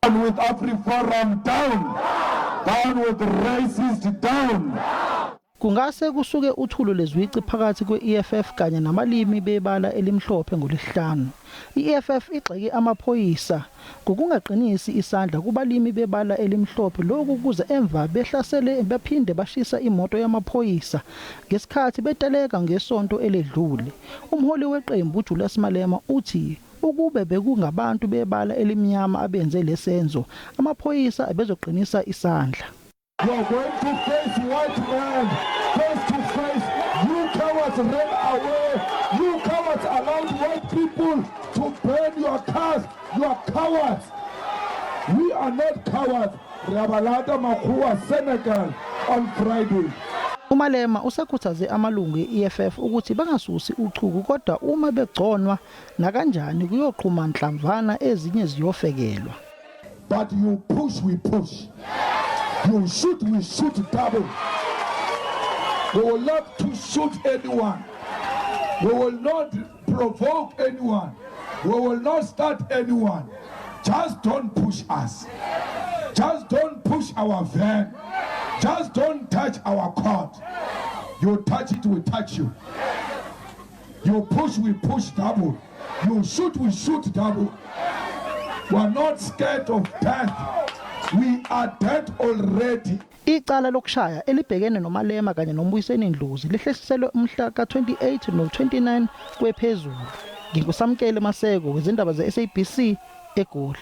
Down with AfriForum, down. Down with racist, down. Kungase kusuke uthuli lwezici phakathi kwe-EFF kanye nabalimi bebala elimhlophe ngoLwesihlanu. I-EFF igxeke amaphoyisa ngokungaqinisi isandla kubalimi bebala elimhlophe lokhu kuza emva behlasele baphinde bashisa imoto yamaphoyisa ngesikhathi beteleka ngesonto eledlule. Umholi weqembu uJulius Malema uthi ukube bekungabantu bebala elimnyama abenze lesenzo amaphoyisa abezoqinisa isandla. You are going to face white men face to face. You cowards ran away. You cowards allowed white people to burn your cars. You are cowards. We are not cowards. Re a ba lata makgowa Senekal on Friday. UMalema usekhuthaze amalungu e-EFF ukuthi bangasusi uchuku kodwa uma begconwa nakanjani kuyoqhuma nhlamvana ezinye ziyofekelwa. But you push, we push. You shoot, we shoot double. We will not to shoot anyone. We will not provoke anyone. We will not start anyone. Just don't push us. Just don't push our van. Just don't touch our court. You touch it, we touch you. You push, we push double. You shoot, we shoot double. We are not scared of death. We are dead already. Icala lokushaya elibhekene noMalema kanye noMbuyiseni Ndlozi lihlehliselwe umhla ka-28 no-29 kwephezulu. NginguSamkele Maseko wezindaba ze-SABC eGoli.